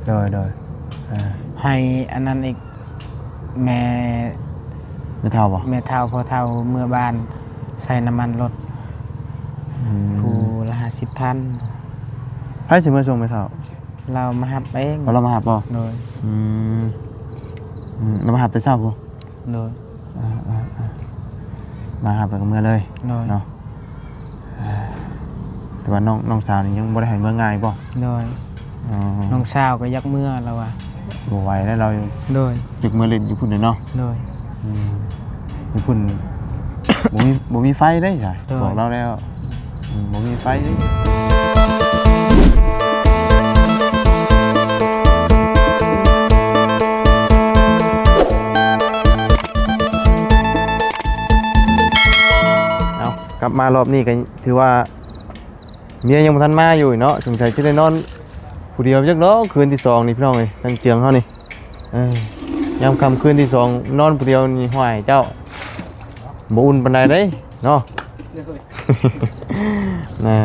ໂດຍ ໂດຍ ອ່າ ໃຫ້ອັນນັ້ນອີກ ແມ່ ແມ່ເຖົ້າບໍ່? ແມ່ເຖົ້າພໍ່ເຖົ້າເມືອບ້ານໃສ່ນ້ຳມັນລົດ ອືມ ຜູ້ລະຫ້າສິບພັນ. ໃຜຊິເມືອສົ່ງແມ່ເຖົ້າ? ລາວມາຮັບເອງ. ອໍ ລາວມາຮັບບໍ່? ໂດຍ ອືມ ອືມ ລາວມາຮັບແຕ່ເຊົ້າພຸ້ນ? ໂດຍ ອ່າໆໆ ມາຮັບແລ້ວກໍເມືອເລີຍ ໂດຍ ເນາະ. ອ່າ ແຕ່ວ່ານ້ອງ ນ້ອງສາວນີ້ຍັງບໍ່ໄດ້ໃຫ້ເມືອງ່າຍບໍ່? ໂດຍ ອໍ ນ້ອງສາວກໍຢາກເມືອລາວວ່າ ບໍ່ໄຫວແລ້ວລາວ ໂດຍ ຢາກເມືອຫຼິ້ນຢູ່ພຸ້ນເດ້ເນາະ. ໂດຍ ອືມ ຢູ່ພຸ້ນ ບໍ່ມີ ບໍ່ມີໄຟເດ້ ໂດຍ ບອກລາວແລ້ວ ອືມ ບໍ່ມີໄຟເດ້. ເອົາ ກັບມາລອບນີ້ກໍຖືວ່າເມຍຍັງບໍ່ທັນມາຢູ່ເນາະ. ສົງໄສຊິໄດ້ນອນຜູ້ດຽວຈັກດອກ ຄືນທີສອງນີ້ພີ່ນ້ອງເອີຍ ທາງເຈືອງເຮົານີ້. ເອີ ຍາມຄ່ຳຄືນທີສອງນອນຜູ້ດຽວນີ້ ຫ້ວຍ ເຈົ້າ ບໍ່ອຸ່ນປານໃດເດ້ເນາະ. ໂດຍ ອ່າ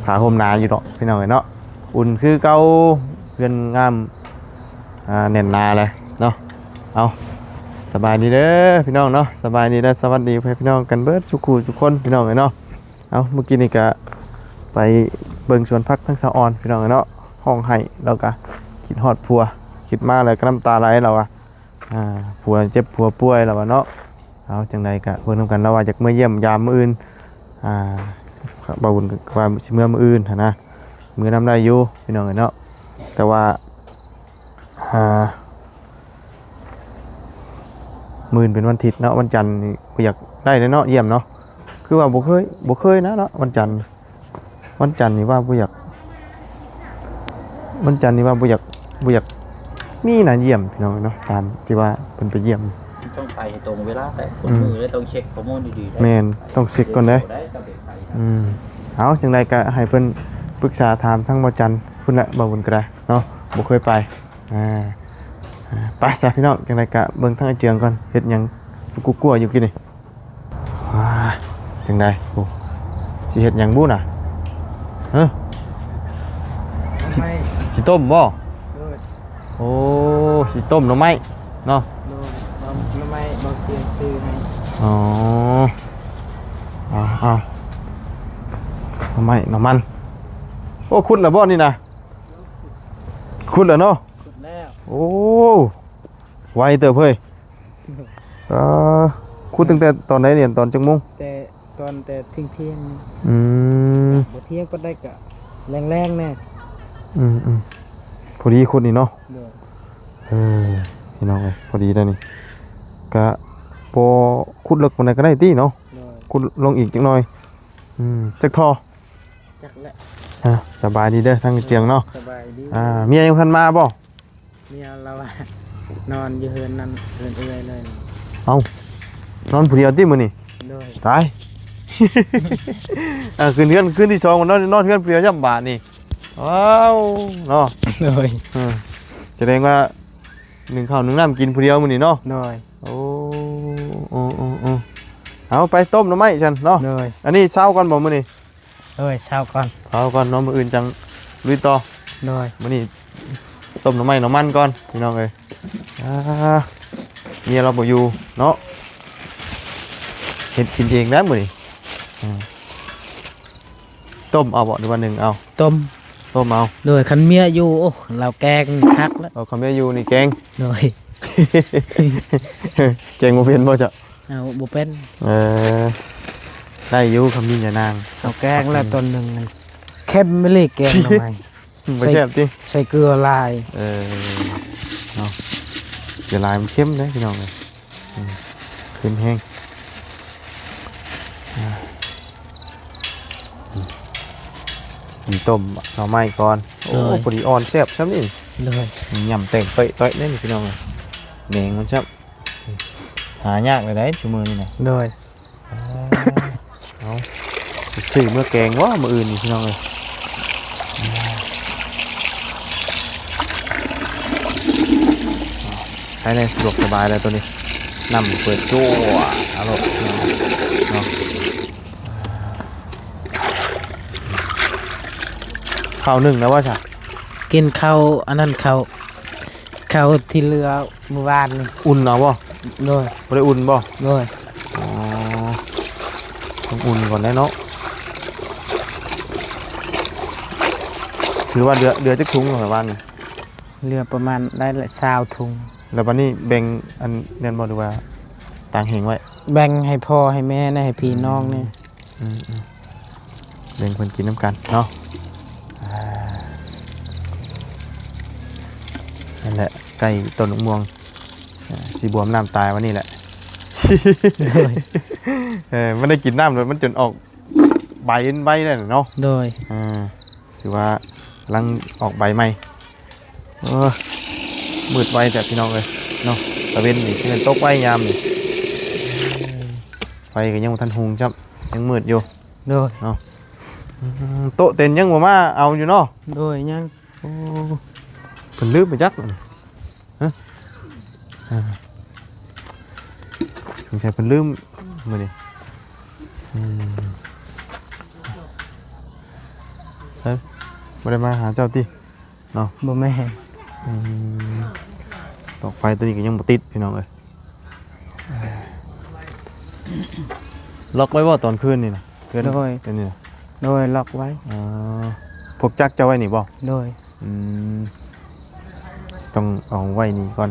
ຜ້າຫົ່ມໜາຢູ່ດອກພີ່ນ້ອງເອີຍເນາະ ອຸ່ນຄືເກົ່າ ເຮືອນງາມ ອ່າ ແໜ້ນໜາແຫຼະເນາະ. ເອົາ ສະບາຍດີເດີພີ່ນ້ອງເນາະ ສະບາຍດີ ແລະ ສະຫວັດດີພໍ່ແມ່ພີ່ນ້ອງກັນເບິດສູ່ຄູ່ສູ່ຄົນພີ່ນ້ອງເອີຍເນາະ. ເອົາ ມື້ກີ້ນີ້ກະໄປເບິ່ງສວນຜັກທາງສາວອ່ອນພີ່ນ້ອງເອີຍເນາະ ຮ້ອງໄຫ້ ລາວກະຄິດຮອດຜົວ ຄິດມາແລ້ວກະນ້ຳຕາໄຫຼ ລາວວ່າ ອ່າ ຜົວເຈັບຜົວປ່ວຍ ລາວວ່າເນາະ. ເອົາ ຈັ່ງໃດກະເບິ່ງນຳກັນ ລາວວ່າຢາກເມືອຢ້ຽມຢາມມື້ອື່ນ ອ່າ ບ່າວບຸນກໍວ່າຊິເມືອມື້ອື່ນຫັ້ນນະ ເມືອນຳໄດ້ຢູ່ພີ່ນ້ອງເອີຍເນາະ ແຕ່ວ່າ ອ່າ ມື້ອື່ນເປັນວັນທິດເນາະ ວັນຈັນນີ້ບໍ່ຢາກໄດ້ເດ້ເນາະ ຢ້ຽມເນາະ ຄືວ່າບໍ່ເຄີຍ ບໍ່ເຄີຍນະເນາະ ວັນຈັນ ວັນຈັນນີ້ວ່າບໍ່ຢາກ ວັນຈັນນີ້ວ່າບໍ່ຢາກ ບໍ່ຢາກມີນະຢ້ຽມພີ່ນ້ອງເນາະ ຕາມທີ່ວ່າເພິ່ນໄປຢ້ຽມ ຕ້ອງໄປໃຫ້ຕົງເວລາໄດ໋ ອືມ ມື້ລະຕ້ອງເຊັກຂໍ້ມູນດີໆໄດ໋ ແມ່ນ ຕ້ອງເຊັກກ່ອນເດ້ ອືມ. ເອົາ ຈັ່ງໃດກະໃຫ້ເພິ່ນປຶກສາຖາມທາງບ່າວຈັນພຸ້ນແຫຼະ ບ່າວບຸນກໍໄດ້ເນາະ ບໍ່ເຄີຍໄປ ອ່າ ໄປຊະພີ່ນ້ອງ ຈັ່ງໃດກະເບິ່ງທາງອ້າຍເຈືອງກ່ອນ ເຮັດຫຍັງກຸກກົວຢູ່ກີ້ນີ້. ອ່າ ຈັ່ງໃດ ໂອ້ ຊິເຮັດຫຍັງບຸນະ? ຮະ ຊິ ຊິຕົ້ມບໍ່? ໂດຍ ໂອ້ ຊິຕົ້ມໜໍ່ໄມ້ເນາະ ໂດຍ ໜໍ່ໄມ້ ເບົາສຽງຊື້ໃຫ້ ອໍ ເອົາ ເອົາ ໜໍ່ໄມ້ ໜໍ່ມັນ ໂອ້ ຂຸດແລ້ວບໍ່ນີ້ນະ? ຂຸດແລ້ວເນາະ ຂຸດແລ້ວ ໂອ້ ໄວເຕີບເຮີ້ຍ ເອີ ຂຸດຕັ້ງແຕ່ຕອນໃດນີ້ ຕອນຈັກໂມງ? ແຕ່ຕອນແຕ່ທ່ຽງໆ ອືມ ບໍ່ທ່ຽງປານໃດກະແລງໆແດ່ ອືມໆ ພໍດີຂຸດນີ້ເນາະ ໂດຍ ເອີ ພີ່ນ້ອງເອີຍ ພໍດີແລ້ວນີ້ ກະບໍ່ຂຸດເລິກປານໃດກໍໄດ້ຕິເນາະ ໂດຍ ຂຸດລົງອີກຈັກໜ່ອຍ ອືມ ຈັກທໍ່ ຈັກແຫຼະ ອ່າ ສະບາຍດີເດີທາງເຈືອງເນາະ ສະບາຍດີ ອ່າ ເມຍຍັງບໍ່ທັນມາບໍ່? ເມຍລາວວ່ານອນຢູ່ເຮືອນນັ້ນ ເຮືອນເອື້ອຍເລີຍ ເອົ້າ ນອນຜູ້ດຽວຕິມື້ນີ້? ໂດຍ ຕາຍ ອ່າ ຄືນເຮືອນ ຄືນທີສອງ ນອນ ນອນເຮືອນຜູ້ດຽວຊ້ຳບາດນີ້ ວ້າວ ເນາະ ໂດຍ ເອີ ສະແດງວ່າໜຶ້ງເຂົ້າໜຶ້ງນ້ຳກິນຜູ້ດຽວມື້ນີ້ເນາະ ໂດຍ ໂອ້ ໂອ້ ໂອ້ ໂອ້ ເອົາໄປຕົ້ມໜໍ່ໄມ້ຊັ້ນເນາະ ໂດຍ ອັນນີ້ເຊົ້າກ່ອນບໍ່ມື້ນີ້? ໂດຍ ເຊົ້າກ່ອນ ເຊົ້າກ່ອນເນາະ ມື້ອື່ນຈັ່ງລຸຍຕໍ່ ໂດຍ ມື້ນີ້ຕົ້ມໜໍ່ໄມ້ໜໍ່ມັນກ່ອນພີ່ນ້ອງເອີຍ ອ່າ ເມຍລາວບໍ່ຢູ່ເນາະ ເຮັດກິນເອງໄດ້ມື້ນີ້ ອືມ ຕົ້ມເອົາບໍ່ ຫຼືວ່າໜຶ້ງເອົາ? ຕົ້ມ ຕົ້ມເອົາ ໂດຍ ຄັນເມຍຢູ່ ໂອ້ ລາວແກງຄັກແລ້ວ ເອົາ ຄັນເມຍຢູ່ນີ້ແກງ ໂດຍ ແກງບໍ່ເປັນບໍ່ເຈົ້າ? ເອົາ ບໍ່ເປັນ ເອີ ໄດ້ຢູ່ ຄຳມີນຍານາງ ເອົາແກງແລ້ວ ອືມ ຕອນໜຶ່ງ ເຄັມອີ່ຫຼີແກງໜໍ່ໄມ້ ບໍ່ແຊບຕິ ໃສ່ເກືອຫຼາຍ ເອີ ເນາະ ເກືອຫຼາຍມັນເຄັມເດ້ພີ່ນ້ອງເອີຍ ອືມ ເຄັມແຮງ ອ່າ ອືມ ຕົ້ມໜໍ່ໄມ້ກ່ອນ ໂອ້ ໂດຍ ພໍດີອ່ອນແຊບຊ່ຳນີ້ ໂດຍ ຫຍ້ຳແຕງເຕະເຕະເດ້ນີ້ພີ່ນ້ອງເອີຍ ແໜງມັນຊ່ຳ ຫາຍາກເລີຍໄດ໋ຊຸມື້ນີ້ນະ ໂດຍ ອ່າ ເອົາ ຊິຊື້ເມືອແກງບໍ່ມື້ອື່ນນີ້ພີ່ນ້ອງເອີຍ ໃຫ້ໄດ້ສະດວກສະບາຍແລ້ວໂຕນີ້ ນ້ຳເປີດຈົວດເອົາໂລດເນາະ ເຂົ້າໜຶ້ງແລ້ວວ່າຊະ ກິນເຂົ້າອັນນັ້ນ ເຂົ້າ ເຂົ້າທີ່ເຫຼືອມື້ວານນີ້. ອຸ່ນເອົາບໍ່? ໂດຍ. ບໍ່ໄດ້ອຸ່ນບໍ່? ໂດຍ. ອໍ ຕ້ອງອຸ່ນກ່ອນໄດ໋ເນາະ. ຖືວ່າເຫຼືອ ເຫຼືອຈັກຖົງເນາະວານນີ້? ເຫຼືອປະມານໄດ້ລະຊາວຖົງ. ແລ້ວບາດນີ້ແບ່ງອັນນັ້ນບໍ່ ຫຼືວ່າຕາງເຫງໄວ້? ແບ່ງໃຫ້ພໍ່ໃຫ້ແມ່ແດ່ ໃຫ້ພີ່ນ້ອງແດ່. ອືມ ອືມ ແບ່ງເພິ່ນກິນນຳກັນເນາະ. ອ່າ ນັ້ນແຫຼະ ໃກ້ຕົ້ນໝາກມ່ວງ ອ່າ ຊິບວມນ້ຳຕາຍວັນນີ້ແຫຼະ. ໂດຍ. ເອີ ມັນໄດ້ກິນນ້ຳໂດຍ ມັນຈົນອອກໃບໄວແລ້ວເນາະ. ໂດຍ. ອ່າ ຖືວ່າກຳລັງອອກໃບໃໝ່. ເອີ ມືດໄວແທ້ພີ່ນ້ອງເອີຍເນາະ. ຕາເວັນນີ້ຄືແມ່ນຕົກໄວຍາມນີ້. ໄຟກໍຍັງບໍ່ທັນຮຸ່ງຊ້ຳ ຍັງມືດຢູ່. ໂດຍ. ເນາະ ອືມ ໂຕະເຕັນຍັງບໍ່ມາເອົາຢູ່ເນາະ? ໂດຍ ຍັງ. ໂອ້ ເພິ່ນລືມໄປຈັກ ຮະ? ອ່າ ສົງໄສເພິ່ນລືມມື້ນີ້. ອືມ ເອີ ບໍ່ໄດ້ມາຫາເຈົ້າຕິເນາະ? ບໍ່ແມ່ນ. ອືມ ຕອກໄຟຕົວນີ້ກໍຍັງບໍ່ຕິດພີ່ນ້ອງເອີຍ. ລັອກໄວ້ບໍ່ຕອນຄືນນີ້ນະ? ເຮືອນ ໂດຍ ອັນນີ້ນະ? ໂດຍ ລັອກໄວ້. ອໍ ພວກຈັກເຈົ້າໄວ້ນີ້ບໍ່? ໂດຍ. ອືມ ຕ້ອງເອົາໄວ້ນີ້ກ່ອນ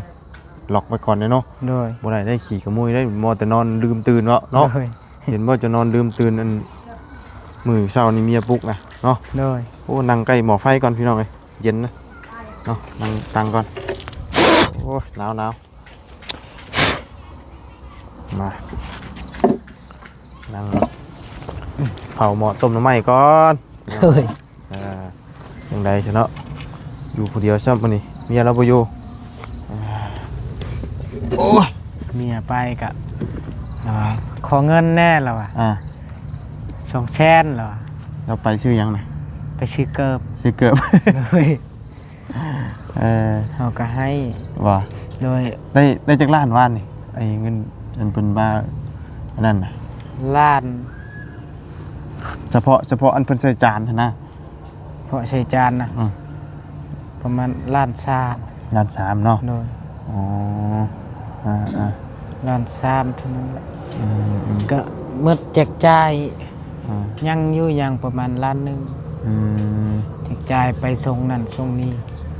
ລັອກໄວ້ກ່ອນເດ້ເນາະ. ໂດຍ. ບໍ່ໄດ້ໄດ້ຂີ້ຂະໂມຍໄດ້ ມັວແຕ່ນອນລືມຕື່ນເນາະ ເນາະ. ໂດຍ. ເຫັນບໍ່ ຈະນອນລືມຕື່ນ ອັນມື້ເຊົ້ານີ້ເມຍປຸກນະເນາະ. ໂດຍ. ໂອ້ ນັ່ງໃກ້ໝໍ້ໄຟກ່ອນພີ່ນ້ອງເອີຍ ເຢັນນະເນາະ. ນັ່ງຕັງກ່ອນ. ໂອ້ຍ ໜາວໆ. ມາ ນັ່ງເຝົ້າໝໍ້ຕົ້ມໜໍ່ໄມ້ກ່ອນ. ໂດຍ. ອ່າ ຈັ່ງໃດຊະເນາະ ຢູ່ຜູ້ດຽວຊ້ຳມື້ນີ້ ເມຍລາວບໍ່ຢູ່. ອ່າ ໂອ້ຍ ເມຍໄປກະ ລາວວ່າຂໍເງິນແດ່ ລາວວ່າ. ອ່າ ສອງແສນ ລາວວ່າ. ລາວໄປຊື້ຫຍັງນະ? ໄປຊື້ເກີບ. ຊື້ເກີບ. ໂດຍ. ເອີ ເຮົາກໍໃຫ້ ວ່າ ໂດຍ. ໄດ້ ໄດ້ຈັກລ້ານວານນີ້ ໄອ້ເງິນອັນເພິ່ນວ່າອັນນັ້ນນະ? ລ້ານ ສະເພາະ ສະເພາະອັນເພິ່ນໃສ່ຈານຫັ້ນນະ? ເພາະໃສ່ຈານນະ ອືມ ປະມານລ້ານສາມ. ລ້ານສາມເນາະ? ໂດຍ. ອໍ ອ່າໆ ລ້ານສາມເທົ່ານັ້ນແຫຼະ. ອືມໆ ກະໝົດແຈກຈ່າຍ ອ່າ ຍັງຢູ່ ຍັງປະມານລ້ານໜຶ່ງ. ອືມ ແຈກຈ່າຍໄປສົ່ງນັ້ນສົ່ງນີ້.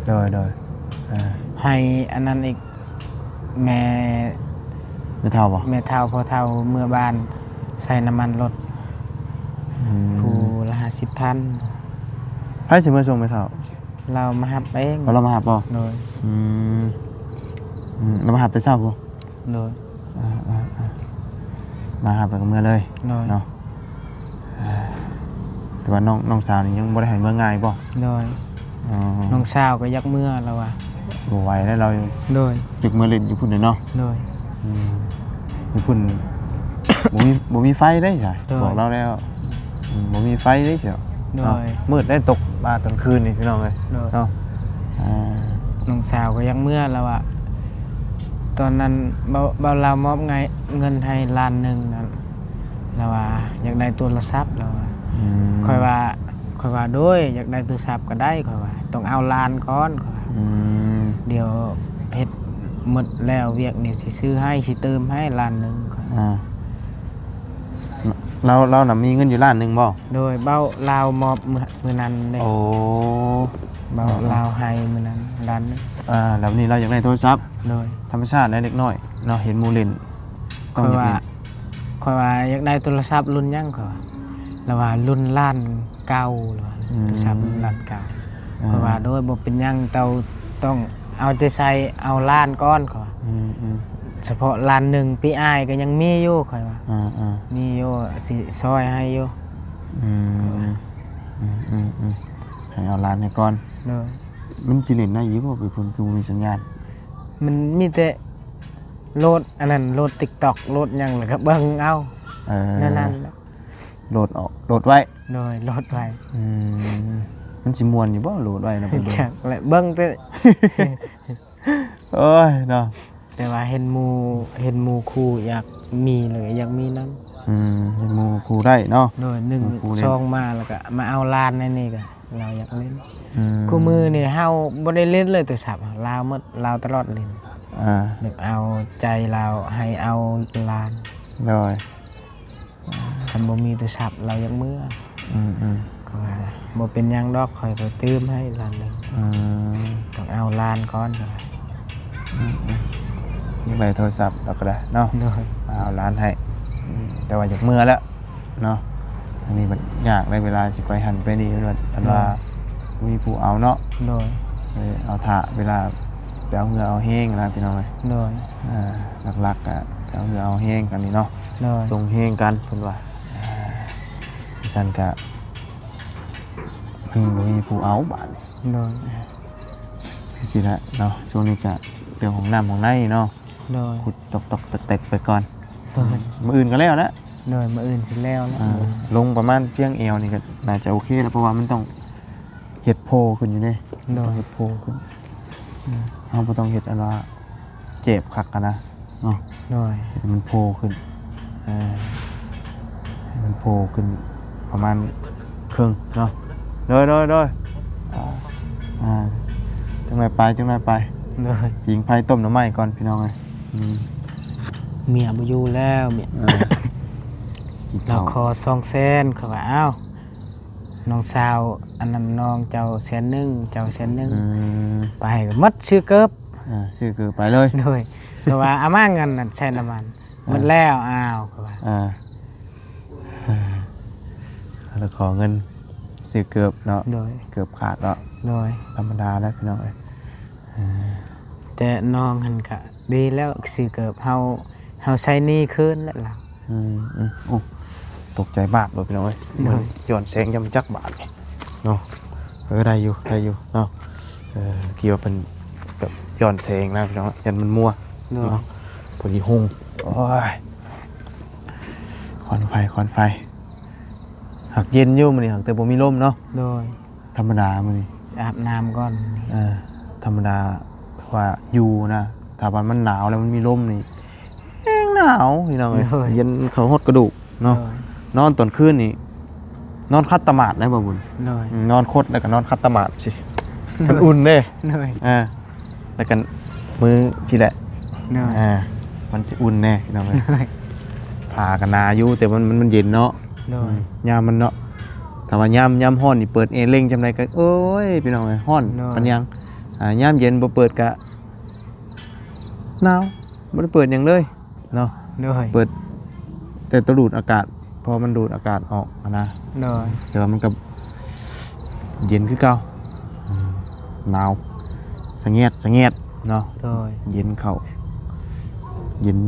ໂດຍໆ. ອ່າ ໃຫ້ອັນນັ້ນອີກ ແມ່ ແມ່ເຖົ້າບໍ່? ແມ່ເຖົ້າພໍ່ເຖົ້າເມືອບ້ານໃສ່ນ້ຳມັນລົດ. ອືມ ຜູ້ລະຫ້າສິບພັນ. ໃຜຊິເມືອສົ່ງແມ່ເຖົ້າ? ລາວມາຮັບເອງ. ເອົາລາວມາຮັບບໍ່? ໂດຍ. ອືມ ອືມ ລາວມາຮັບແຕ່ເຊົ້າພຸ້ນ? ໂດຍ. ອ່າໆໆ ມາຮັບແລ້ວກໍເມືອເລີຍ. ໂດຍ. ເນາະ ອ່າ ແຕ່ວ່ານ້ອງ ນ້ອງສາວນີ້ຍັງບໍ່ໄດ້ໃຫ້ເມືອງ່າຍບໍ່? ໂດຍ. ອໍ ນ້ອງສາວກໍຢາກເມືອ ລາວວ່າ ບໍ່ໄຫວແລ້ວລາວ. ໂດຍ. ຢາກເມືອຫຼິ້ນຢູ່ພຸ້ນເນາະ? ໂດຍ. ອືມ ຢູ່ພຸ້ນບໍ່ມີ ບໍ່ມີໄຟເດ້. ໂດຍ. ບອກລາວແລ້ວ ອືມ ບໍ່ມີໄຟເດ້. ໂດຍ. ເນາະ ມືດໄດ້ ຕົກມາຕອນຄືນນີ້ພີ່ນ້ອງເອີຍ. ໂດຍ. ເນາະ ອ່າ ນ້ອງສາວກໍຢາກເມືອ ລາວວ່າ ຕອນນັ້ນເບົາ ເບົາລາວມອບເງິນໃຫ້ລ້ານໜຶ່ງນັ້ນ ລາວວ່າຢາກໄດ້ໂທລະສັບ ລາວວ່າ. ອືມ ຂ້ອຍວ່າ ຂ້ອຍວ່າ ໂດຍ ຢາກໄດ້ໂທລະສັບກໍໄດ້ ຂ້ອຍວ່າ ຕ້ອງເອົາລ້ານກ່ອນ ຂ້ອຍວ່າ. ອືມ ດຽວເຮັດໝົດແລ້ວວຽກນີ້ຊິຊື້ໃຫ້ ຊິຕື່ມໃຫ້ລ້ານໜຶ່ງ ຂ້ອຍ. ອ່າ ລາວ ລາວນະມີເງິນຢູ່ລ້ານໜຶ່ງບໍ່? ໂດຍ ເບົາລາວມອບມື້ ມື້ນັ້ນເດ້. ໂອ້ ເບົາ ອ່າ ລາວໃຫ້ມື້ນັ້ນລ້ານໜຶ່ງ. ອ່າ ແລ້ວນີ້ລາວຢາກໄດ້ໂທລະສັບ. ໂດຍ. ທຳມະຊາດແຫຼະເດັກນ້ອຍເນາະ ເຫັນໝູ່ຫຼິ້ນ ຕ້ອງຢາກ ຂ້ອຍວ່າ ເຫຼັ້ນ ຂ້ອຍວ່າຢາກໄດ້ໂທລະສັບລຸ້ນຫຍັງ ຂ້ອຍວ່າ ລາວວ່າລຸ້ນລ້ານເກົ້າ ລາວວ່າ. ອືມ ໂທລະສັບລຸ້ນລ້ານເກົ້າ. ອ່າ ຂ້ອຍວ່າ ໂດຍ ບໍ່ເປັນຫຍັງ ເຈົ້າຕ້ອງເອົາໃຈໃສ່ ເອົາລ້ານກ່ອນ ຂ້ອຍວ່າ. ອືມໆ ສະເພາະລ້ານໜຶ່ງປີອ້າຍກໍຍັງມີຢູ່ ຂ້ອຍວ່າ. ອ່າໆ ມີຢູ່ ຊິຊ່ອຍໃຫ້ຢູ່. ອືມ ຂ້ອຍວ່າ ອືມໆ ໃຫ້ເອົາລ້ານໃຫ້ກ່ອນ. ໂດຍ. ມັນຊິຫຼິ້ນໄດ້ຢູ່ບໍ່ ໄປພຸ້ນຄືບໍ່ມີສັນຍານ? ມັນມີແຕ່ໂຫຼດອັນນັ້ນ ໂຫຼດຕິກຕັອກ ໂຫຼດຫຍັງ ແລ້ວກໍເບິ່ງເອົາ. ເອີ ແນວນັ້ນແຫຼະ. ໂຫຼດອອກ ໂຫຼດໄວ້. ໂດຍ ໂຫຼດໄວ້. ອືມ ມັນຊິມ່ວນຢູ່ບໍ່ ໂຫຼດໄວ້ນະ? ຈັກແຫຼະ ເບິ່ງແຕ່ ໂອ້ຍເນາະ ແຕ່ວ່າເຫັນໝູ່ ເຫັນໝູ່ຄູ່ຢາກມີ ແລ້ວກໍຢາກມີນຳ. ອືມ ເຫັນໝູ່ຄູ່ໄດ້ເນາະ. ໂດຍ. ໜຶ່ງ ໝູ່ຄູ່ນີ້ ສອງມາ ແລ້ວກໍມາເອົາຫຼານໃນນີ້ກໍ ລາວຢາກຫຼິ້ນ. ອືມ ຄູ່ມື້ນີ້ເຮົາບໍ່ໄດ້ຫຼິ້ນເລີຍໂທລະສັບ ລາວໝົດ ລາວຕະຫຼອດຫຼິ້ນ ອ່າ ແບບເອົາໃຈລາວ ໃຫ້ເອົາຫຼານ ໂດຍ ຄັນບໍ່ມີໂທລະສັບລາວຢາກເມືອ ອືມໆ ກໍວ່າບໍ່ເປັນຫຍັງດອກ ຂ້ອຍກໍຕື່ມໃຫ້ລ້ານໜຶ່ງ ອືມ ຕ້ອງເອົາຫຼານກ່ອນ ອືມໆ ຢາກໄດ້ໂທລະສັບລາວກໍໄດ້ເນາະ ໂດຍ ເອົາຫຼານໃຫ້ ອືມ ແຕ່ວ່າຢາກເມືອແລ້ວເນາະ ອັນນີ້ມັນຍາກໃນເວລາຊິໄປຫັ້ນໄປນີ້ ເພິ່ນວ່າ ເພິ່ນວ່າ ໂດຍ ບໍ່ມີຜູ້ເອົາເນາະ ໂດຍ ເອີ ເອົາຖ້າເວລາໄປເອົາເຫື່ອເອົາແຮງນະ ພີ່ນ້ອງເອີຍ ໂດຍ ເອີ ຫຼັກໆ ກະໄປເອົາເຫື່ອເອົາແຮງກັນນີ້ເນາະ ໂດຍ ສົ່ງແຮງກັນ ເພິ່ນວ່າ ອ່າ ຊັ້ນກະ ມັນບໍ່ມີຜູ້ເອົາບາດນີ້ ໂດຍ ຄືຊິລະເນາະ ຊ່ວງນີ້ກະເລື່ອງຂອງນ້ຳຂອງໃນເນາະ ໂດຍ ຂຸດຕອກໆແຕກໆໄປກ່ອນ ໂດຍ ມື້ອື່ນກໍແລ້ວລະ ໂດຍ ມື້ອື່ນຊິແລ້ວລະ ອ່າ ລົງປະມານພຽງແອວນີ້ກໍໜ້າຈະໂອເຄລະ ເພາະວ່າມັນຕ້ອງເຮັດໂພຂຶ້ນຢູ່ເດ້ ໂດຍ ຕ້ອງເຮັດໂພຂຶ້ນ ເຮົາບໍ່ຕ້ອງເຮັດອັນວ່າ ເຈັບຄັກຫັ້ນນະເນາະ ໂດຍ ໃຫ້ມັນໂຜ່ຂຶ້ນ ເອີ ໃຫ້ມັນໂຜ່ຂຶ້ນປະມານເຄິ່ງເນາະ ໂດຍ ໂດຍ ໂດຍ ອ່າ ອ່າ ຈັກໜ້ອຍໄປ ຈັກໜ້ອຍໄປ ໂດຍ ຜິງໄຟຕົ້ມໜໍ່ໄມ້ກ່ອນ ພີ່ນ້ອງເອີຍ ອືມ ເມຍບໍ່ຢູ່ແລ້ວ ເມຍ ເອີ ກິນເຂົ້າ ລາວຂໍສອງແສນ ຂ້ອຍວ່າ ອ້າວ ນ້ອງສາວ ອັນນັ້ນນ້ອງເຈົ້າແສນໜຶ່ງ ເຈົ້າແສນໜຶ່ງ ອືມ ໄປກໍໝົດ ຊື້ເກີບ ອ່າ ຊື້ເກີບໄປເລີຍ ໂດຍ ແຕ່ວ່າເອົາມາເງິນນັ້ນໃສ່ນ້ຳມັນ ອ່າ ໝົດແລ້ວ ອ້າວ ຂ້ອຍວ່າ ອ່າ ແລ້ວຂໍເງິນຊື້ເກີບເນາະ ໂດຍ ເກີບຂາດເນາະ ໂດຍ ທຳມະດາແຫຼະ ພີ່ນ້ອງເອີຍ ອ່າ ແຕ່ນ້ອງຫັ້ນກະດີແລ້ວ ຊື້ເກີບ ເຮົາ ເຮົາໃຊ້ໜີ້ຄືນແລ້ວລາວ ອືມ ອືມ ໂອ້ ຕົກໃຈບາບເລີຍ ພີ່ນ້ອງເອີຍ ໂດຍ ຍ້ອນແສງຈຳຈັກບາດນີ້ເນາະ ເອີ ໄດ້ຢູ່ ໄດ້ຢູ່ເນາະ ເອີ ຄິດວ່າເພິ່ນແບບຍ້ອນແສງນະ ພີ່ນ້ອງ ຢ້ານມັນມົວ ໂດຍ ເນາະ ພໍດີຮຸ່ງ ໂອ້ຍ ຄວັນໄຟ ຄວັນໄຟ ຫາກເຢັນຢູ່ມື້ນີ້ ຫາກແຕ່ບໍ່ມີລົມເນາະ ໂດຍ ທຳມະດາມື້ນີ້ ອາບນ້ຳກ່ອນ ເອີ ທຳມະດາ ເພາະວ່າຢູ່ນະ ຖ້າວ່າມັນໜາວແລ້ວມັນມີລົມນີ້ ແຮງໜາວ ພີ່ນ້ອງເອີຍ ໂດຍ ເຢັນເຂົ້າຮອດກະດູກເນາະ ໂດຍ ນອນຕອນຄືນນີ້ ນອນຂັດຕະໝາດໄດ້ບໍ່ບຸນ ໂດຍ ອືມ ນອນຄົດແລ້ວກໍນອນຂັດຕະໝາດຊີ້ ໂດຍ ມັນອຸ່ນເດ້ ໂດຍ ອ່າ ແລ້ວກໍມືຊີ້ແຫຼະ ໂດຍ ອ່າ ມັນຊິອຸ່ນແດ່ ພີ່ນ້ອງເອີຍ ໂດຍ ຜ້າກໍໜາຢູ່ ແຕ່ມັນ ມັນ ມັນເຢັນເນາະ ໂດຍ ອືມ ຍາມມັນເນາະ ຖ້າວ່າຍາມ ຍາມຮ້ອນນີ້ເປີດແອເລັ່ງຈຳໃດກໍ ໂອ້ຍ ພີ່ນ້ອງເອີຍ ຮ້ອນ ໂດຍ ປານຫຍັງ ອ່າ ຍາມເຢັນບໍ່ເປີດກະໜາວ ບໍ່ໄດ້ເປີດຫຍັງເລີຍເນາະ ໂດຍ ເປີດແຕ່ໂຕດູດອາກາດ ເພາະມັນດູດອາກາດອອກຫັ້ນນະ ໂດຍ ແຕ່ວ່າມັນກໍເຢັນຄືເກົ່າ ອືມ ໜາວສະແງດສະແງດເນາະ ໂດຍ ເຢັນເຂົ້າ ເຢັນ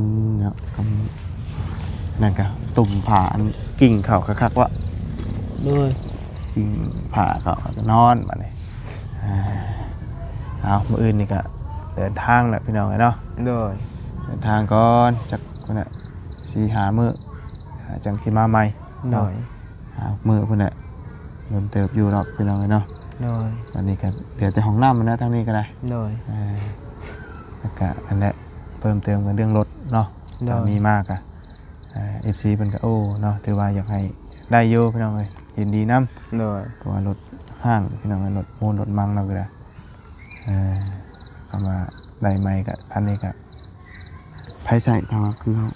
ເນາະ ກຳ ນັ້ນກະ ຕຸ່ມຜ້າອັນ ກິ່ງເຂົ້າຄັກໆວະ ໂດຍ ກິ່ງຜ້າເຂົ້າ ແລ້ວກໍນອນບາດນີ້ ອ່າ ເອົາ ມື້ອື່ນນີ້ກະເດີນທາງແລ້ວ ພີ່ນ້ອງເອີຍເນາະ ໂດຍ ເດີນທາງກ່ອນ ຈັກພຸ້ນນະ ສີ່ຫ້າມື້ ອ່າ ຈັ່ງຊິມາໃໝ່ ໂດຍ ເນາະ ຫ້າຫົກມື້ພຸ້ນແຫຼະ ດົນເຕີບຢູ່ດອກ ພີ່ນ້ອງເອີຍເນາະ ໂດຍ ອັນນີ້ກໍເຫຼືອແຕ່ຫ້ອງນ້ຳຫັ້ນນະ ທາງນີ້ກໍໄດ້ ໂດຍ ເອີ ແລ້ວກໍອັນແຫຼະ ເພີ່ມເຕີມກັນເລື່ອງລົດເນາະ ໂດຍ ຖ້າມີມາກໍ ເອີ ເອັຟຊີ ເພິ່ນກໍ ໂອ້ ເນາະ ຖືວ່າຢາກໃຫ້ໄດ້ຢູ່ ພີ່ນ້ອງເອີຍ ຍິນດີນຳ ໂດຍ ເພາະວ່າລົດຮ້າງ ພີ່ນ້ອງເອີຍ ລົດໂມນລົດມັງເນາະ ກໍໄດ້ ເອີ ຄຳວ່າໄດ້ໃໝ່ກໍ ຄັນນີ້ກໍໃຜໃຊ້ ຖ້າວ່າຄືເຮົາ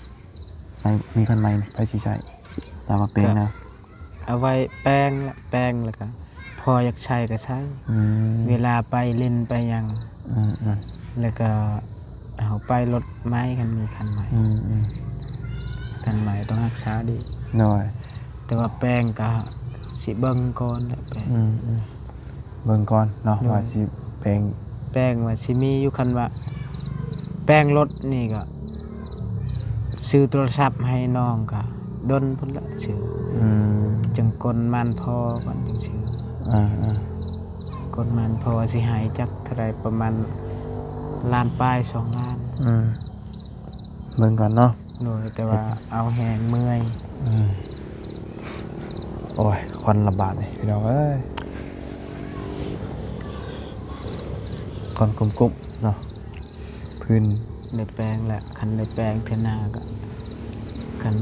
ໃຜມີຄັນໃໝ່ນີ້ ໃຜຊິໃຊ້ ຖ້າວ່າແປງນະ ເອົາໄວ້ແປງລະ ແປງແລ້ວກະພໍຢາກໃຊ້ກະໃຊ້ ອືມ ເວລາໄປຫຼິ້ນໄປຫຍັງ ອືມໆ ແລ້ວກະເຮົາໄປລົດໃໝ່ ຄັນມີຄັນໃໝ່ ອືມໆ ຄັນໃໝ່ຕ້ອງຮັກສາດີ ໂດຍ ແຕ່ວ່າແປງກະຊິເບິ່ງກ່ອນແຫຼະ ແປງ ອືມໆ ເບິ່ງກ່ອນເນາະ ໂດຍ ວ່າຊິແປງ ແປງວ່າຊິມີຢູ່ ຄັນວ່າແປງລົດນີ້ກໍຊື້ໂທລະສັບໃຫ້ນ້ອງກໍດົນພຸ້ນລະຊື້ ອືມ ຈຶ່ງກົນໝານພໍກ່ອນຈຶ່ງຊື້ ອ່າໆ ກົນໝານພໍຊິໃຫ້ຈັກເທົ່າໃດ ປະມານລ້ານປາຍ ສອງລ້ານ ອືມ ເບິ່ງກ່ອນເນາະ ໂດຍ ແຕ່ວ່າເອົາແຮງເມື່ອຍ ອືມ ໂອ້ຍ ຄວັນລະບາດນີ້ ພີ່ນ້ອງເອີຍ ຄວັນກຸ້ມໆເນາະ ພື້ນ ໄດ້ແປງແລ້ວ ຄັນໄດ້ແປງເທື່ອໜ້າກໍ ຄັນ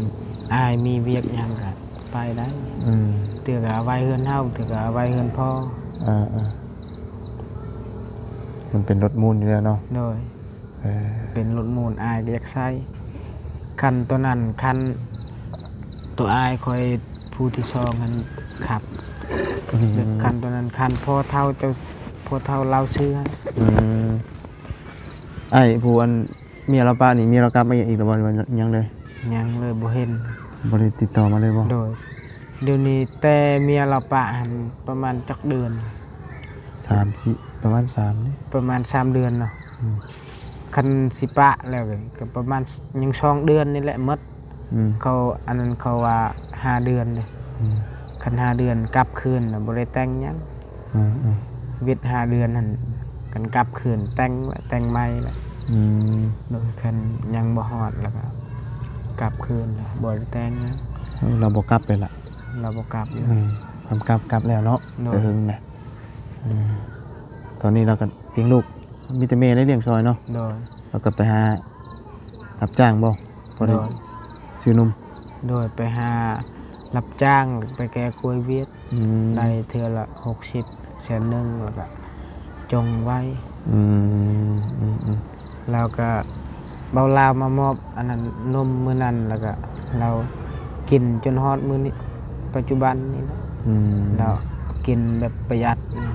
ອ້າຍມີວຽກຫຍັງກໍໄປໄດ້ ອືມ ເທື່ອກໍເອົາໄວ້ເຮືອນເຮົາ ເທື່ອກໍເອົາໄວ້ເຮືອນພໍ່ ເອີໆ ມັນເປັນລົດມູນຢູ່ແລ້ວເນາະ. ໂດຍ ເອີ ເປັນລົດມູນ ອ້າຍກໍຢາກໃຊ້. ຄັນໂຕນັ້ນ ຄັນໂຕອ້າຍຂ້ອຍຜູ້ທີສອງຫັ້ນຂັບ. ອືມ ຄັນໂຕນັ້ນ ຄັນພໍ່ເຖົ້າເຈົ້າ ພໍ່ເຖົ້າລາວຊື້ໃຫ້. ອືມ ອ້າຍຜູ້ອັນ ເມຍລາວປະນີ້ ເມຍລາວກັບມາອີກແລ້ວບໍ່ ຫຼືວ່າຍັງເລີຍ? ຍັງເລີຍ ບໍ່ເຫັນ. ບໍ່ໄດ້ຕິດຕໍ່ມາເລີຍບໍ່? ໂດຍ ດຽວນີ້ແຕ່ເມຍລາວປະຫັ້ນປະມານຈັກເດືອນ? ສາມສີ່ ປະມານສາມເດ້. ປະມານສາມເດືອນເນາະ. ອືມ ຄັນຊິປະແລ້ວກໍປະມານ ຍັງສອງເດືອນນີ້ແຫຼະໝົດ. ອືມ ເຂົາ ອັນນັ້ນເຂົາວ່າຫ້າເດືອນເດ້. ອືມ ຄັນຫ້າເດືອນກັບຄືນນະ ບໍ່ໄດ້ແຕ່ງຫຍັງ. ອືມໆ ວິດຫ້າເດືອນຫັ້ນ ຄັນກັບຄືນແຕ່ງ ແຕ່ງໃໝ່ລະ. ອືມ ໂດຍ ຄັນຍັງບໍ່ຮອດລະກະກັບຄືນລະ ບໍ່ໄດ້ແຕ່ງຫຍັງ. ເອີ ລາວບໍ່ກັບເລີຍລະ? ລາວບໍ່ກັບເລີຍ. ອືມ ຄັນກັບ ກັບແລ້ວເນາະ. ໂດຍ ແຕ່ເຫິງນະ. ອືມ ຕອນນີ້ລາວກໍລ້ຽງລູກ ມີແຕ່ແມ່ໄດ້ລ້ຽງຊ່ອຍເນາະ. ໂດຍ ລາວກໍໄປຫາ ຮັບຈ້າງບໍ່? ພໍໄດ້ ໂດຍ ຊື້ນົມ. ໂດຍ ໄປຫາຮັບຈ້າງ ໄປແກ່ກ້ວຍຫວຽດ. ອືມ ໄດ້ເທື່ອລະຫົກສິບ ແສນໜຶ່ງ ແລ້ວກະຈົ່ງໄວ້. ອືມ ອືມໆ ແລ້ວກະເບົາລາວມາມອບອັນນັ້ນ ນົມມື້ນັ້ນ ແລ້ວກະລາວກິນຈົນຮອດມື້ນີ້ ປັດຈຸບັນນີ້ແຫຼະ. ອືມ ລາວກິນແບບປະຢັດ. ອືມ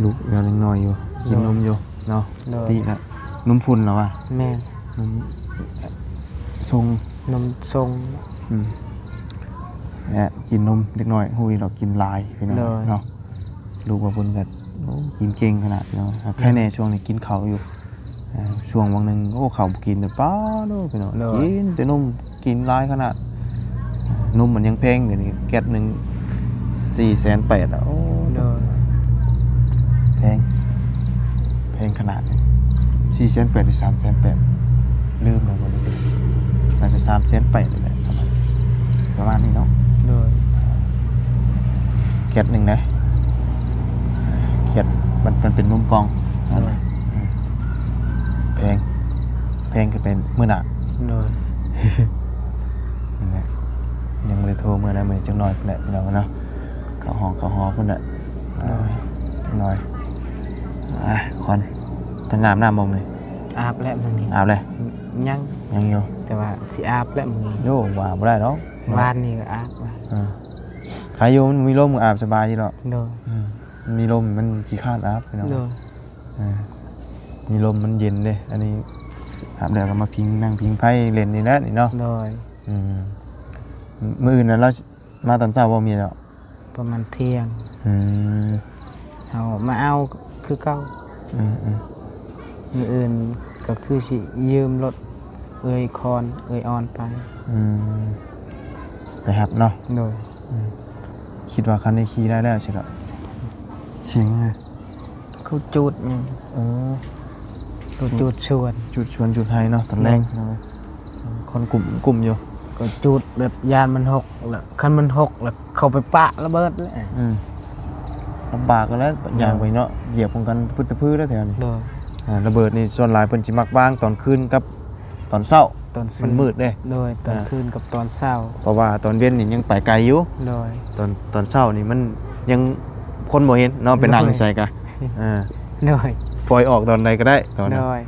ໆ ລູກຍັງນ້ອຍຢູ່ ກິນນົມຢູ່ເນາະ. ໂດຍ ຕິລະ ນົມຝຸ່ນລະວ່າ. ແມ່ນ ນົມຊົງ ນົມຊົງ. ອືມ ແລະ ກິນນົມເດັກນ້ອຍ ຮູ້ຢູ່ດອກກິນຫຼາຍພີ່ນ້ອງເນາະ. ໂດຍ ລູກວ່າເພິ່ນກໍ ໂອ້ ກິນເກັ່ງຂະໜາດພີ່ນ້ອງ. ໃຄແນ່ ອືມ ຊ່ວງນີ້ກິນເຂົ້າຢູ່. ເອີ ຊ່ວງຫວ່າງໜຶ່ງ ໂອ້ ເຂົ້າບໍ່ກິນເລີຍ ປ້າໂດ ພີ່ນ້ອງ. ໂດຍ ກິນແຕ່ນົມ ກິນຫຼາຍຂະໜາດ. ນົມມັນຍັງແພງ ດຽວນີ້ແກັດໜຶ່ງສີ່ແສນແປດ. ໂອ້ ໂດຍ ແພງ ແພງຂະໜາດ ສີ່ແສນແປດຫຼືສາມແສນແປດ ລືມແລ້ວ ບໍ່ໄດ້ເບິ່ງ. ໜ້າຈະສາມແສນແປດນີ້ແຫຼະ ປະມານ ປະມານນີ້ເນາະ. ໂດຍ ແກັດໜຶ່ງເດ້ ແກັດ ມັນ ມັນເປັນນົມກ່ອງ. ໂດຍ ອືມ ແພງ ແພງຂຶ້ນໄປມື້ໜ້າ. ໂດຍ ນັ້ນແຫຼະ ຍັງບໍ່ໄດ້ໂທເມືອໃດ ມື້ຈັກໜ້ອຍພຸ້ນແຫຼະ ພີ່ນ້ອງເນາະ. ເຂົ້າຫ້ອງເຂົ້າຫໍພຸ້ນແຫຼະ. ໂດຍ ຈັກໜ້ອຍ. ອ່າ ຄອນ ເພິ່ນອາບນ້ຳບໍ່ມື້ນີ້? ອາບແລ້ວມື້ນີ້. ອາບແລ້ວ? ຍັງ ຍັງຢູ່ ແຕ່ວ່າຊິອາບແລ້ວມື້ນີ້. ໂອ້ ວ່າບໍ່ໄດ້ດອກ ວານນີ້ກໍອາບ. ເອີ ໃຄຢູ່ ມັນມີລົມ ອາບສະບາຍຢູ່ດອກ. ໂດຍ ອືມ ມີລົມ ມັນຂີ້ຄ້ານອາບ ພີ່ນ້ອງ. ໂດຍ ເອີ ມີລົມ ມັນເຢັນເດ້. ອັນນີ້ອາບແລ້ວກໍມາພິງ ນັ່ງພິງໄຟເຫຼັ້ນນີ້ແຫຼະນີ້ເນາະ. ໂດຍ ອືມ ມື້ອື່ນນັ້ນລາວ ມາຕອນເຊົ້າບໍ່ເມຍເຈົ້າ? ປະມານທ່ຽງ. ອືມ ເຮົາມາເອົາຄືເກົ່າ. ອືມໆ ມື້ອື່ນກໍຄືຊິຢືມລົດເອື້ອຍຄອນ ເອື້ອຍອອນໄປ. ອືມ ໄປຮັບເນາະ. ໂດຍ ອືມ ຄິດວ່າຄັນໄດ້ຂີ່ໄດ້ແລ້ວຊິດອກ. ສຽງ ເຂົາຈູດຫຍັງ? ເອີ ເຂົາຈູດສວນ ຈູດສວນຈູດໄຮ່ເນາະ ຕອນແລງ. ໂດຍ ຄົນກຸ່ມ ກຸ່ມຢູ່ ກໍຈູດແບບຢ້ານມັນຫົກ ລະຄັນມັນຫົກລະເຂົາໄປປະລະເບີດແຫຼະ. ອືມ ລຳບາກແລ້ວ ໂດຍ ຍ່າງໄປເນາະ ຢຽບຂອງກັນປຶດຕະພຶດແລ້ວແຖວນີ້. ໂດຍ ອ່າ ລະເບີດນີ້ສ່ວນຫຼາຍເພິ່ນຊິມັກວາງຕອນຄືນກັບ ຕອນເຊົ້າ ຕອນ ມັນມືດເດ້. ໂດຍ ຕອນ ອ່າ ຄືນກັບຕອນເຊົ້າ ເພາະວ່າຕອນເວັນນີ້ຍັງໄປໄກຢູ່. ໂດຍ ຕອນ ຕອນເຊົ້ານີ້ມັນຍັງຄົນບໍ່ເຫັນເນາະ. ໂດຍ ໄປນັ່ງໃສກະ ເອີ ໂດຍ ປ່ອຍອອກຕອນໃດກໍໄດ້ຕອນນັ້ນ. ໂດຍ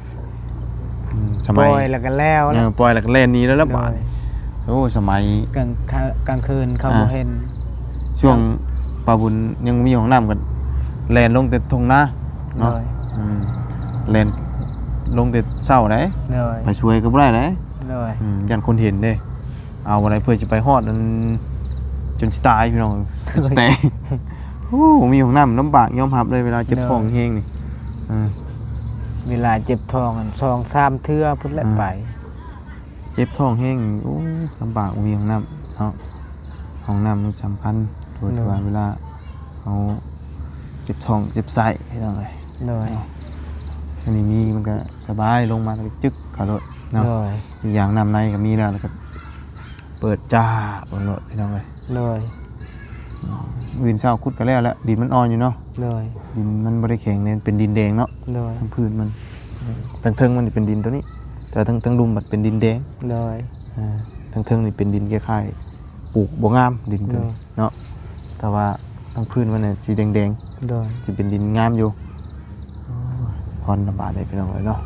ອືມ ສະໄໝ ປ່ອຍແລ້ວກໍແລ້ວ. ເອີ ແລ້ວ ປ່ອຍແລ້ວກໍແລ່ນໜີແລ້ວລະ. ໂດຍ ບາດນີ້ ໂອ້ ສະໄໝ ກາງ ກາງຄືນເຂົາ ອ່າ ບໍ່ເຫັນ. ຊ່ວງປ້າບຸນຍັງມີຫ້ອງນ້ຳກໍແລ່ນລົງແຕ່ທົ່ງນາເນາະ. ໂດຍ ອືມ ແລ່ນລົງແຕ່ເຊົ້າໃດ໋. ໂດຍ ໄປຊ່ວຍກໍບໍ່ໄດ້ໃດ໋. ໂດຍ ອືມ ຢ້ານຄົນເຫັນເດ້ ເອົາໄດ້ເພື່ອຊິໄປຮອດນັ້ນ ຈົນຊິຕາຍພີ່ນ້ອງ. ໂດຍ ຈົນຊິແຕກ. ໂອ້ ມີຫ້ອງນ້ຳລຳບາກ ຍອມຮັບເລີຍ ເວລາເຈັບ ໂດຍ ທ້ອງແຮງນີ້. ເອີ ເວລາເຈັບທ້ອງຫັ້ນ ສອງສາມເທື່ອພຸ້ນແຫຼະ ອ່າ ໄປ. ເຈັບທ້ອງແຮງ ໂອ້ ລຳບາກ ບໍ່ມີຫ້ອງນ້ຳເນາະ. ຫ້ອງນ້ຳມັນສຳຄັນ ໂດຍ ເພາະວ່າເວລາເຮົາເຈັບທ້ອງເຈັບໄສ້ພີ່ນ້ອງເອີຍ. ໂດຍ ອັນນີ້ມີມັນກໍສະບາຍ ລົງມາກໍຈຶກເຂົ້າໂລດເນາະ. ໂດຍ ອີກຢ່າງນ້ຳໃນກໍມີແລ້ວ ແລ້ວກໍເປີດຈ້າບລົງໂລດພີ່ນ້ອງເອີຍ. ໂດຍ ອືມ ມື້ອື່ນເຊົ້າຂຸດກໍແລ້ວແຫຼະ ດິນມັນອ່ອນຢູ່ເນາະ. ໂດຍ ດິນມັນບໍ່ໄດ້ແຂງເດ້ ເປັນດິນແດງເນາະ. ໂດຍ ທັງພື້ນມັນ ທັງເທິງມັນຈະເປັນດິນໂຕນີ້ ແຕ່ທັງ ທັງລຸ່ມບັດເປັນດິນແດງ. ໂດຍ ອ່າ ທັງເທິງນີ້ເປັນດິນຄ້າຍໆ ປູກບໍ່ງາມດິນໂຕນີ້ ໂດຍ ເນາະ. ແຕ່ວ່າທັງພື້ນມັນນະຊິແດງ ໂດຍ ທີ່ເປັນດິນງາມຢູ່. ໂອ້ຍ ຄວັນລະບາດເດ້ພີ່ນ້ອງເອີຍເນາະ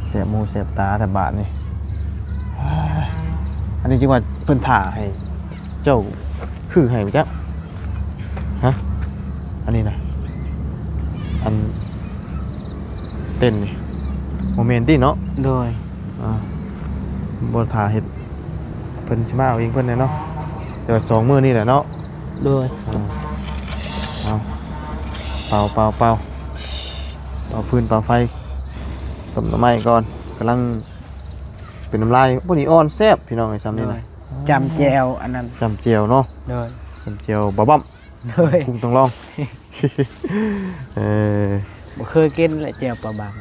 ແສບຫູແສບຕາແຕ່ບາດນີ້. ອັນນີ້ຈຶ່ງວ່າເພິ່ນຖ້າໃຫ້ເຈົ້າຄືໃຫ້ບໍ່ຈັກ ຮະ ອັນນີ້ນະ ອັນເຕັນນີ້ ບໍ່ແມ່ນຕິເນາະ? ໂດຍ ອ່າ ບໍ່ຖ້າເຮັດ ເພິ່ນຊິມາເອົາເອງເພິ່ນແຫຼະເນາະ ແຕ່ວ່າສອງມື້ນີ້ແຫຼະເນາະ. ໂດຍ ອ່າ ເອົາ ເປົ່າ ເປົ່າ ເປົ່າ ເປົ່າຟືນເປົ່າໄຟ ຕົ້ມໜໍ່ໄມ້ກ່ອນ ກຳລັງເປັນນ້ຳລາຍ. ໂອ້ ນີ້ອ່ອນແຊບພີ່ນ້ອງເອີຍ ຊ່ຳນີ້ນະ. ໂດຍ ຈ້ຳແຈ່ວອັນນັ້ນ ຈ້ຳແຈ່ວເນາະ. ໂດຍ ຈ້ຳແຈ່ວບາບັ້ມ. ໂດຍ ກຸ້ງຕ້ອງລອງ. ເອີ ບໍ່ເຄີຍກິນແຫຼະແຈ່ວປາບັ້ມ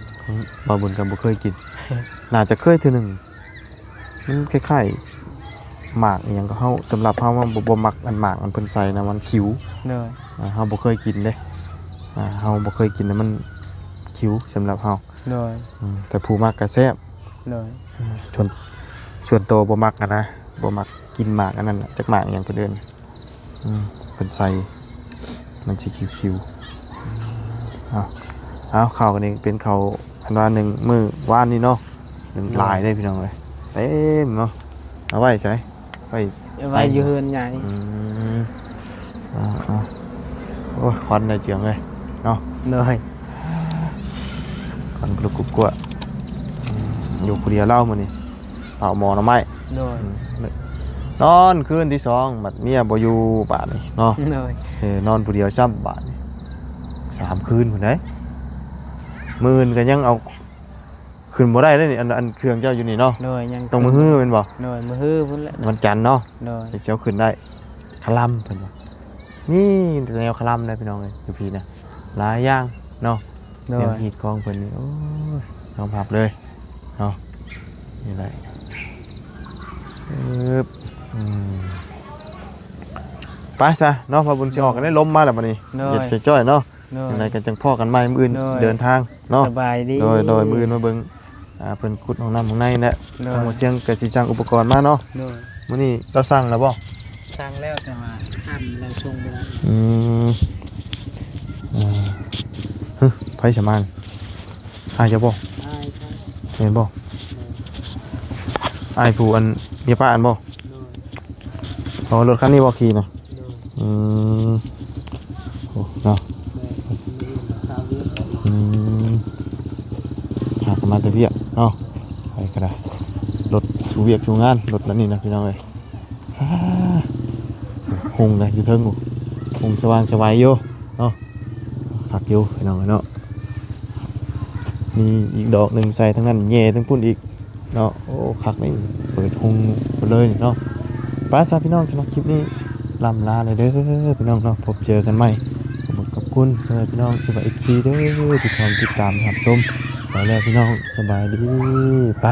ບ່າວບຸນກໍບໍ່ເຄີຍກິນ ໜ້າຈະເຄີຍເທື່ອໜຶ່ງ. ມັນຄ້າຍໆໝາກອີ່ຫຍັງກໍເຮົາ ສຳລັບເຮົາມັນບໍ່ ບໍ່ມັກອັນໝາກອັນເພິ່ນໃສ່ນະ ມັນຂິວ. ໂດຍ ອ່າ ເຮົາບໍ່ເຄີຍກິນເດ້ ອ່າ ເຮົາບໍ່ເຄີຍກິນນະ ມັນຂິວສຳລັບເຮົາ. ໂດຍ ອືມ ແຕ່ຜູ້ມັກກໍແຊບ. ໂດຍ ອືມ ສ່ວນ ສ່ວນໂຕບໍ່ມັກຫັ້ນນະ ບໍ່ມັກກິນໝາກອັນນັ້ນນະ ຈັກໝາກອີ່ຫຍັງເພິ່ນເອີ້ນ ອືມ ເພິ່ນໃສ່ ມັນຊິຂິວໆ. ເອົາ ເອົາ ເຂົ້າອັນນີ້ເປັນເຂົ້າ ອັນວ່າໜຶ້ງມື້ວານນີ້ເນາະ ໜຶ້ງຫຼາຍເດ້ພີ່ນ້ອງເອີຍ ເຕັມເນາະ. ເອົາໄວ້ໃສ? ໄວ້ ໄວ້ຢູ່ເຮືອນໃຫຍ່. ອືມ ອ່າໆ ໂອ້ຍ ຄວັນໄດ້ເຈືອງເລີຍເນາະ. ໂດຍ ຄວັນກະລຸກກຸກກົວ ອືມ ຢູ່ຜູ້ດຽວລາວມື້ນີ້ ເຜົາໝໍ້ໜໍ່ໄມ້. ໂດຍ ອືມ ນອນຄືນທີສອງ ບັດເມຍບໍ່ຢູ່ບາດນີ້ເນາະ. ໂດຍ ເອີ ນອນຜູ້ດຽວຊ້ຳບາດນີ້ ສາມຄືນພຸ້ນເດ້. ມື້ອື່ນກໍຍັງເອົາຂຶ້ນບໍ່ໄດ້ເດ້ນີ້ ອັນ ອັນເຄື່ອງເຈົ້າຢູ່ນີ້ເນາະ. ໂດຍ ຍັງ ຕ້ອງມື້ຮືແມ່ນບໍ່? ໂດຍ ມື້ຮືພຸ້ນແຫຼະ ວັນຈັນເນາະ. ໂດຍ ຊິເອົາຂຶ້ນໄດ້. ຄະລຳເພິ່ນວ່າ ນີ້ແນວຄະລຳເດ້ພີ່ນ້ອງເອີຍ ຢູ່ພີ້ນະ ຫຼາຍຢ່າງເນາະ. ໂດຍ ແນວຮີດຄອງເພິ່ນນີ້ ໂອ້ຍ ຍອມຮັບເລີຍເນາະ. ນີ້ແຫຼະ ອືມ ອືມ ໄປຊະເນາະ ພໍ່ບຸນຊິອອກກັນໄດ້ ລົມມາແລ້ວບັດນີ້. ໂດຍ ເຢັນຈ້ອຍໆເນາະ. ໂດຍ ຈັ່ງໃດກໍຈັ່ງພໍ້ກັນໃໝ່ມື້ອື່ນ. ໂດຍ ເດີນທາງເນາະ. ສະບາຍດີ. ໂດຍ ໂດຍ ມື້ອື່ນມາເບິ່ງ ອ່າ ເພິ່ນຂຸດຫ້ອງນ້ຳຫ້ອງໃນແຫຼະ. ໂດຍ ທາງໝໍ້ຊຽງກໍຊິສັ່ງອຸປະກອນມາເນາະ. ໂດຍ ມື້ນີ້ລາວສັ່ງແລ້ວບໍ່? ສັ່ງແລ້ວ ແຕ່ວ່າຄ່ຳລາວສົ່ງບໍ່ໄດ້. ອືມ ອ່າ ຫຶ ໃຜສະມານ? ອ້າຍເຈົ້າບໍ່? ອ້າຍເຈົ້າ. ແມ່ນບໍ່? ໂດຍ ອ້າຍຜູ້ອັນເມຍປ້າອັນບໍ່? ໂດຍ ເອົາລົດຄັນນີ້ບໍ່ຂີ່ນະ? ໂດຍ ອືມ ໂອ້ ເນາະ. ໂດຍ ອືມ ຫາກັນມາແຕ່ວຽກເນາະ ໄປກໍໄດ້ ລົດສູ່ວຽກສູ່ງານ ລົດລະນີ້ນະພີ່ນ້ອງເອີຍ. ອ່າ ຮຸ່ງນະ ຢູ່ເທິງ ຮຸ່ງສະຫວ່າງສະໄຫວຢູ່ເນາະ. ຄັກຢູ່ພີ່ນ້ອງເອີຍເນາະ ມີອີກດອກໜຶ່ງໃສ່ທາງນັ້ນ ແຍ່ທາງພຸ້ນອີກເນາະ. ໂອ້ ຄັກນີ້ ເປີດຮຸ່ງໄປເລີຍເນາະ. ໄປຊະພີ່ນ້ອງ ສຳລັບຄລິບນີ້ ລ່ຳລາເລີຍເດີພີ່ນ້ອງເນາະ. ພົບເຈີກັນໃໝ່ ຂອບຄຸນຂອບຄຸນເດີພີ່ນ້ອງ ທີ່ວ່າ ເອັຟຊີ ເດີ ທີ່ເຂົ້າມາຕິດຕາມຮັບຊົມ. ໄປແລ້ວພີ່ນ້ອງ ສະບາຍດີ ໄປ.